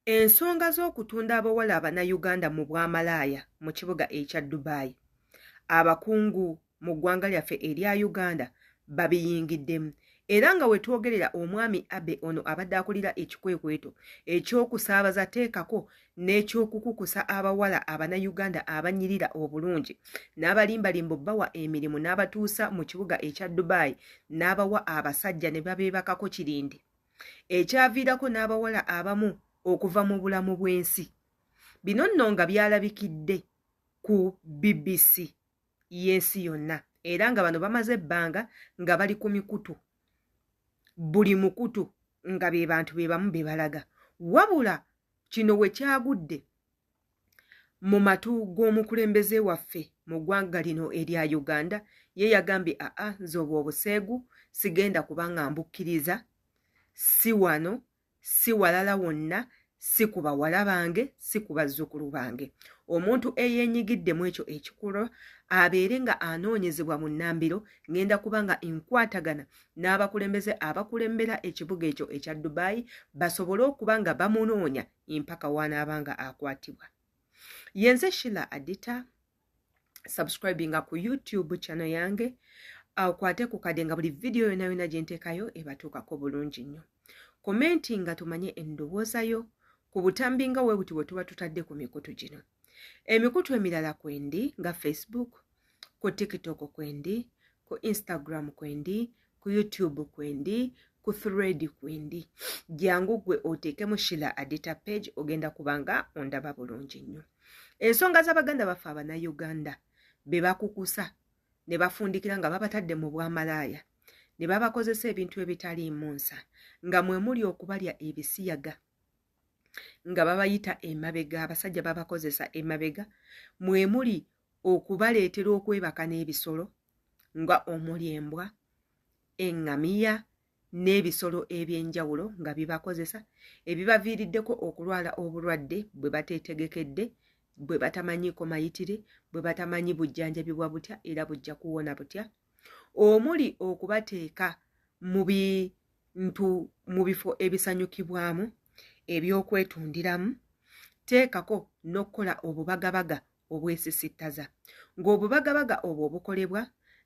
Ensonga z'okutunda abawala Abannayuganda mu bwamalaaya mu kibuga ekya Dubai, abakungu mu ggwanga lyaffe erya Uganda babiyingiddemu era nga we twogerera omwami Abe ono abadde akulira ekikwekweto eky'okusaabaza teekako n'ekyokukukusa abawala Abannayuganda abanyirira obulungi n'abalimbalimba obbawa emirimu n'abatuusa mu kibuga ekya Dubai n'abawa abasajja ne babeebakako kirindi ekyaviirako n'abawala abamu okuva mu bulamu bw'ensi. Bino nno nga byalabikidde ku BBC y'ensi yonna era nga bano bamaze ebbanga nga bali ku mikutu, buli mukutu nga be bantu be bamu be balaga. Wabula kino we kyagudde mu matu g'omukulembeze waffe mu ggwanga lino erya Uganda, ye yagambye aa nze obwo obuseegu sigenda kuba nga mbukkiriza, si wano, si walala wonna, si ku bawala bange, si ku bazzukulu bange. Omuntu eyeenyigidde mu ekyo ekikolwa abeere nga anoonyezebwa mu nnambiro, ngenda kuba nga nkwatagana n'abakulembeze abakulembera ekibuga ekyo ekya Dubai basobole okuba nga bamunoonya mpaka w'anaaba nga akwatibwa. Yenze Sheila Adita, subscribinga ku YouTube channel yange, okwate ku kade nga buli vidiyo yonna yonna gye nteekayo ebatuukako bulungi nnyo. Komenti nga tumanye endowooza yo ku butambi nga we buti bwe tuba tutadde ku mikutu gino. Emikutu emirala kwendi nga Facebook, ku TikTok kwendi, ku Instagram kwendi, ku YouTube kwendi, ku Thread kwendi. Jangu gwe oteekemu Sheila Adita page, ogenda kubanga ondaba bulungi nnyo. Ensonga z'abaganda baffe Abannayuganda be bakukusa ne bafundikira nga babatadde mu bwamalaaya ne babakozesa ebintu ebitaliimu nsa, nga mwe muli okubalya ebisiyaga nga babayita emabega, abasajja babakozesa emabega, mwe muli okubaleetera okwebaka n'ebisolo nga omuli embwa, eŋŋamiya n'ebisolo eby'enjawulo nga bibakozesa, ebibaviiriddeko okulwala obulwadde bwe bateetegekedde, bwe batamanyiiko mayitire, bwe batamanyi bujjanjabibwa butya era bujja kuwona butya, omuli okubateeka mu bintu mu bifo ebisanyukibwamu eby'okwetundiramu, teekako n'okukola obubagabaga obwesisittaza, ng'obubagabaga obwo obukolebwa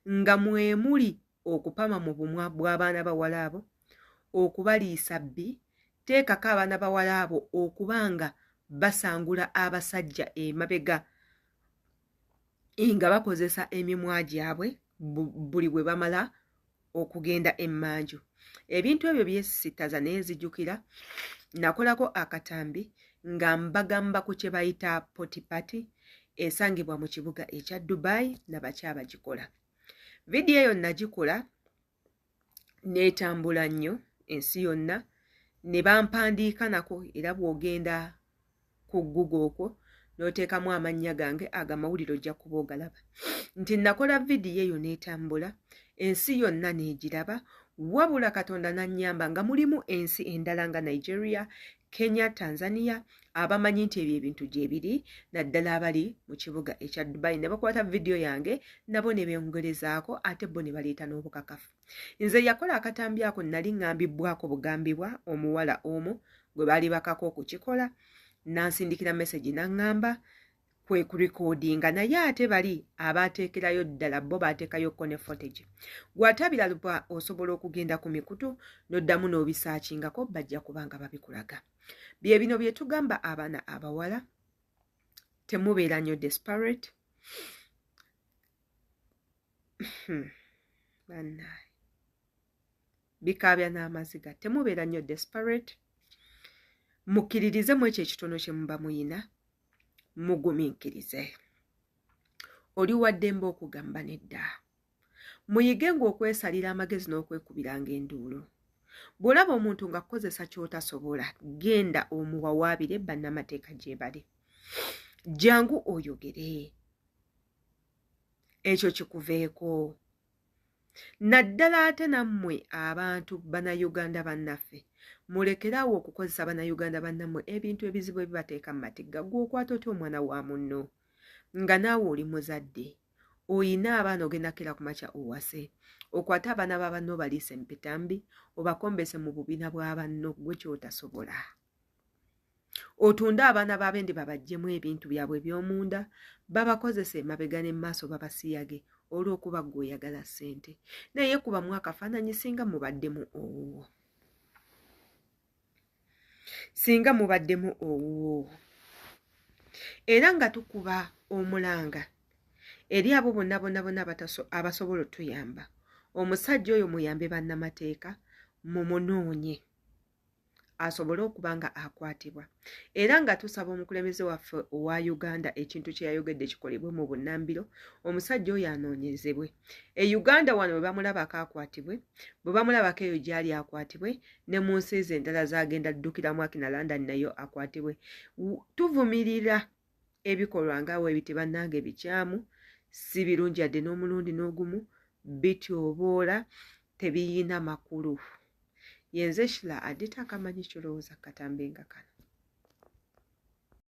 nga mwe muli okupama mu bumwa bw'abaana bawala abo, okubaliisa bbi, teekako abaana bawala abo okuba nga basangula abasajja emabega nga bakozesa emimwa gyabwe buli bwe bamala okugenda emmanju. Ebintu ebyo byesisittaza. Naye nzijukira nakolako akatambi nga mbagamba ku kye bayita potipati esangibwa mu kibuga ekya Dubai nabakyabagikola. Vidiyo eyo nagikola n'etambula nnyo ensi yonna ne bampandiika nako, era bw'ogenda ku Google okwo n'oteekamu amannya gange agamawulire ojja kuba ogalaba nti nakola vidiyo eyo n'etambula ensi yonna n'egiraba. Wabula Katonda n'annyamba nga mulimu ensi endala nga Nigeria, Kenya, Tanzania abamanyi nti ebyo ebintu gye biri, naddala abali mu kibuga ekya Dubai, ne bakwata vidiyo yange nabo ne bengerezaako, ate bo ne baleeta n'obukakafu. Nze yakola akatambi ako nali ŋŋambibbwako bugambibwa omuwala omu gwe baali bakako okukikola, n'ansindikira message n'aŋŋamba kwe kurikodinga, naye ate bali abateekerayo ddala bo baateekayo ko ne footage. Gw'atabiralwa osobola okugenda ku mikutu n'oddamu n'obisaakingako, bajja kuba nga babikulaga. Bye bino bye tugamba abaana abawala, temubeera nnyo desperate. Bannaye bikaabya n'amaziga. Temubeera nnyo desperate, mukkiririze mu ekyo ekitono kye muba muyina, mugumiikirize. Oli wa ddembe okugamba nedda. Muyige ng'okwesalira amagezi n'okwekubiranga enduulu. Bw'olaba omuntu ng'akukozesa ky'otasobola, genda omuwawaabire bannamateeka gye bali. Jangu oyogere, ekyo kikuveeko. Naddala ate nammwe abantu Bannayuganda bannaffe, mulekeraawo okukozesa Bannayuganda bannammwe ebintu ebizibu ebibateeka mu matigga. Gw'okwata otya omwana wa munno nga naawe oli muzadde, oyina abaana, ogenda kera ku makya owase, okwate abaana ba banno obaliise empitambi, obakombese mu bubina bwa banno, gwe kyotasobola? Otunde abaana b'abendi babaggyemu ebintu byabwe eby'omunda, babakozese emabega ne maaso, babasiyage olw'okuba ggwe oyagala ssente. Naye kubamu akafaananyi singa mubaddemu owuwo, singa mubaddemu owuwo. Era nga tukuba omulanga eri abo bonna bonna bonna abasobola otuyamba, omusajja oyo muyambe bannamateeka mumunoonye asobole okuba nga akwatibwa. Era nga tusaba omukulembeze waffe owa Uganda ekintu kye yayogedde kikolebwe mu bunnambiro, omusajja oyo anoonyezebwe e Uganda wano, bwe bamulabako akwatibwe, bwe bamulabako eyo gy'ali akwatibwe, ne mu nsi ze endala zagenda ddukiramu akina London nayo akwatibwe. Tuvumirira ebikolwa nga ebiti, bannange, bikyamu, si birungi yadde n'omulundi n'ogumu, bityoboola, tebiyina makulu. Yenze Shila Adita. Akamanyi kyolowooza katambe nga kano.